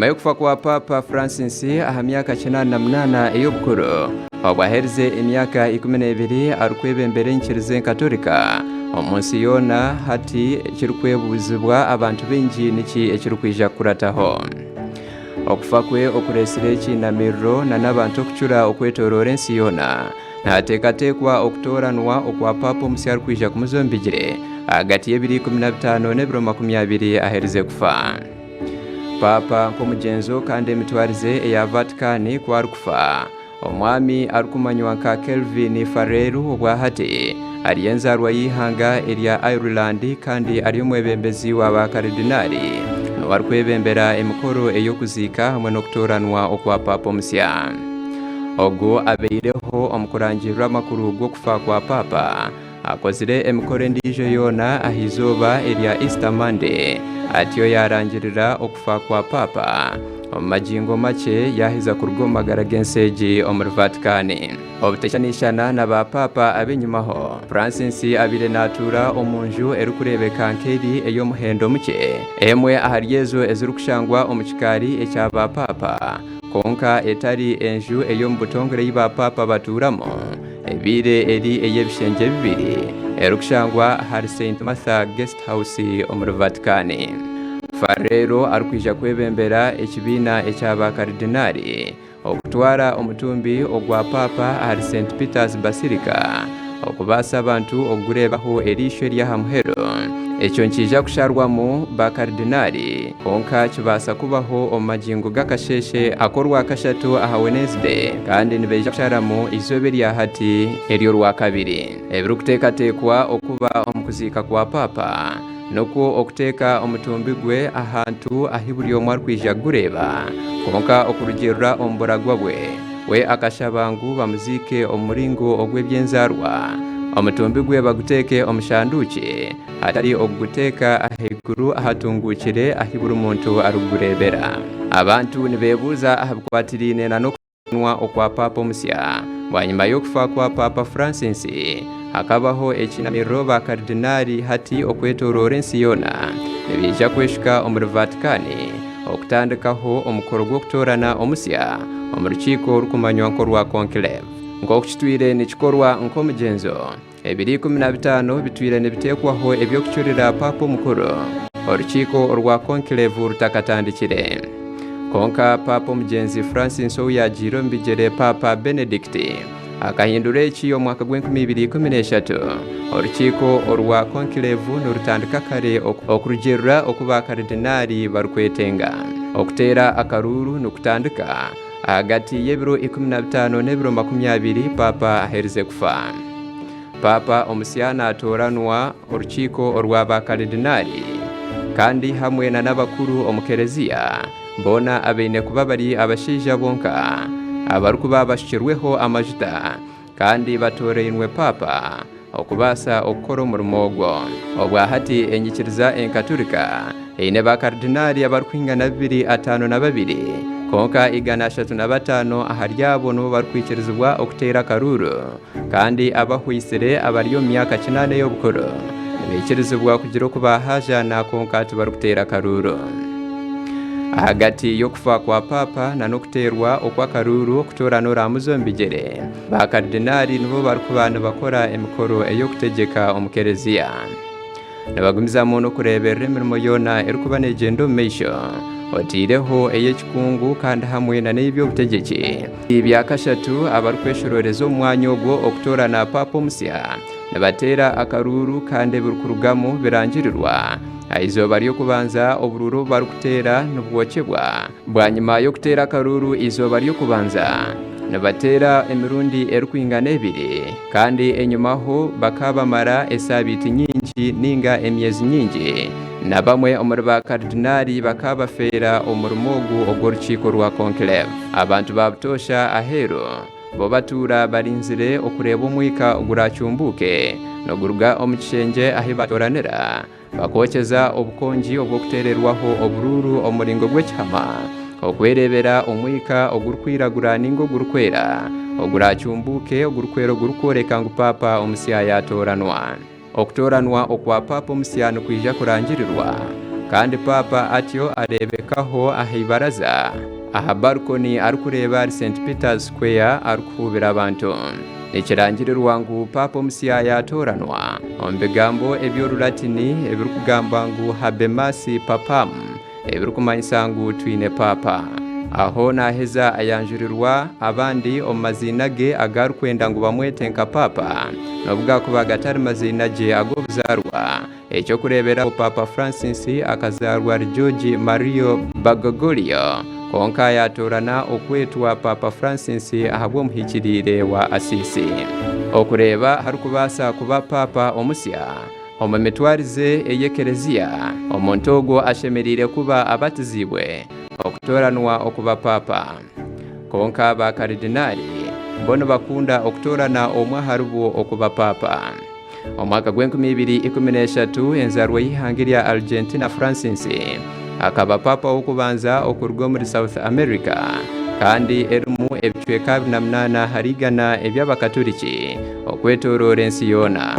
Bwanyima y'okufa kwa Paapa Francis aha myaka 88 ey'obukuru, obwo aherize emyaka 12 arikwebembera enyikiriza enkatorika omu nsi yoona, hati ekirikwebuuzibwa abantu baingi niki ekirikwija kukurataho. Okufa kwe okureetsire ekiinamiriro n'abantu okucura okwetooroora ensi yoona. Nihateekateekwa okutooranwa okwa Paapa omusya arikwija kumuza omu bigyere ahagati y'ebiro 15 n'ebiro 20 aherize kufa. Paapa nk'omugyenzo kandi emitwarize eya Vatikani ku arikufa, omwami arikumanywa nka Kelvin Farrell obwahati ari enzaarwa y'eihanga erya Ireland kandi ari omwebembezi wa bakaridinaari niwe arikwebembera emikoro ey'okuziika hamwe n'okutooranwa okwa Paapa omusya. Ogu abaireho omu kurangirira amakuru g'okufa kwa Paapa Akozire emikoro endiijo yoona aha izooba erya Easter Monday, atyo yaarangirira okufa kwa Paapa. Omu magingo makye yaaheza kuruga omu magara g'ensi egi omuri Vatikani. Obutashushana na ba Paapa ab'enyimaho, Francis abaire naatuura omu nju erikureebeka nk'eri ey'omuhendo mukye, emwe ahari ezo ezirikushangwa omu kikaari ekya ba Paapa, kwonka etari enju ey'omu butongore ei ba Paapa batuuramu. Ebaire eri ey'ebishengye bibiri erikushangwa ahari Saint Martha Guest House omuri Vatikani. Farrero arikwija kwebembera ekibiina ekya ba Karidinaari okutwara omutumbi ogwa Paapa ahari Saint Peter's Basilica okubaasa abantu okugureebaho eriisho ery'aha muheru. Ekyo nikiija kusharwamu ba Karidinaari kwonka kibaasa kubaho omu magingo g'akasheeshe ak'Orwakashatu aha Wenezdee kandi nibaija kusharamu eizooba erya hati ery'Orwakabiri. Ebirikuteekateekwa okuba omu kuziika kwa Paapa nikwo okuteeka omutumbi gwe ahantu ahi buri omwe arikwija kugureeba kwonka okurugiirira omu buragwa bwe, we akashaba ngu bamuziike omu muringo ogw'eby'enzaarwa, omutumbi gwe baguteeke omu shanduukye hatari okuguteeka ahaiguru ahatunguukire ahi buri muntu arikugureebera. Abantu nibeebuuza aha bikwatiraine na n'okutoranwa okwa Paapa omusya. Bwanyima y'okufa kwa Paapa Francis, hakabaho ekiinamiriro ba Karidinaali hati okwetooroora ensi yoona nibaija kweshuka omuri Vatikani okutandikaho omukoro gw'okutoorana omusya omu rukiiko orukumanywa nk'orwa Conclave. Nk'oku kitwire nikikorwa nk'omugyenzo, Ebiro 15 bitwire nibiteekwaho eby'okucurira Paapa omukuru, orukiiko orwa Conclave rutakatandikire. Kwonka Paapa omugyenzi Francis ou yaagiire omu bigyere Paapa Benedict, akahindura eki omu mwaka gw'enkumi ibiri ikumi n'eshatu. Orukiiko orwa Conclave nirutandika kare okurugiirira oku baakaridinaari barikwetenga. Okuteera akaruuru nikutandika ahagati y'ebiro 15 n'ebiro 20 Paapa aherize kufa. Paapa omusya naatooranwa orukiiko orwa baakaridinaari kandi hamwe na n'abakuru omu kereziya, boona abaine kuba bari abashaija bonka abarikuba bashukirweho amajuta kandi batoorainwe Paapa okubaasa okukora omurimo ogwo. Obwa hati enyikiriza enkaturika eine baakaridinaari abarikwingana bibiri ataano na babiri, kwonka 305 ahari abo nibo barikwikirizibwa okuteera akaruuru. Kandi abahweisire abari omu myaka kinaana ey'obukuru nibaikirizibwa kugira oku baahaajaana kwonka tibarikuteera karuuru. Ahagati y'okufa kwa Paapa na n'okuteerwa okw'akaruuru okutoorana oraamuze omu bigyere, baakaridinaari nibo barikuba nibakora emikoro ey'okutegyeka omu kereziya. Nibagumizamu n'okureeberera emirimo yoona erikuba neegyenda omu maisho, otaireho ey'ekikungu kandi hamwe na n'ey'eby'obutegyeki. Ebya kashatu, abarikweshorooreza omu mwanya ogwo okutoorana paapa omusya nibateera akaruuru kandi ebirikurugamu birangirirwa. Aha izooba ry'okubanza, oburuuru obu barikuteera nibwokyebwa. Bwanyima y'okuteera akaruuru eizooba ry'okubanza, nibateera emirundi erikwingana ebiri kandi enyimaho bakaba bamara esaabiiti nyingi ninga emyezi nyingi na bamwe omuri ba karidinaali bakaba bafeera omu murimo ogu ogw'orukiiko rwa conclave. Abantu ba butoosha aheeru bo batuura barinzire okureeba omwika oguracumbuuke niguruga omu kishengye ahi batooranira. Bakookyeza obukongi obw'okuteererwaho oburuuru omu muringo gw'ekihama, okwereebera omwika ogurikwiragura nainga ogurikwera oguraacumbuuke ogurikwera ogurikworeka ngu Paapa omusya yaatooranwa. Okutooranwa okwa Paapa omusya nikwija kurangirirwa. Kandi Paapa atyo areebekaho aha ibaraza, aha balcony arikureeba ahari St Peter's Square arikuhuubira abantu. Nikirangirirwa ngu Paapa omusya yaatooranwa omu bigambo eby'Orulatini ebirikugamba ngu Habemus Papam, ebirikumanyisa ngu Twine Paapa. Aho naaheza ayanjurirwa abandi omu maziina ge agu arikwenda ngu bamwete nka Paapa, n'obu gaakuba gatari maziina gye ag'obuzaarwa. Eky'okureeberaho, Paapa Francis akazaarwa ari George Mario Bergoglio, kwonka yaatoorana okwetwa Paapa Francis ahabw'omuhikiriire wa Assisi. Okureeba aharikubaasa kuba Paapa omusya omu mitwarize ey'Ekelezia, omuntu ogwo ashemereire kuba abatiziibwe okutooranwa okuba Paapa. Kwonka baakaridinaali bo nibakunda okutoorana omwe aharibo okuba Paapa. Omwaka gw'enkumi ibiri 13, enzaarwa y'eihanga erya Argentina Francis akaba Paapa w'okubanza okuruga omuri South America kandi erimu ebicweka 28 ahari igana eby'Abakaturiki okwetoroora ensi yoona.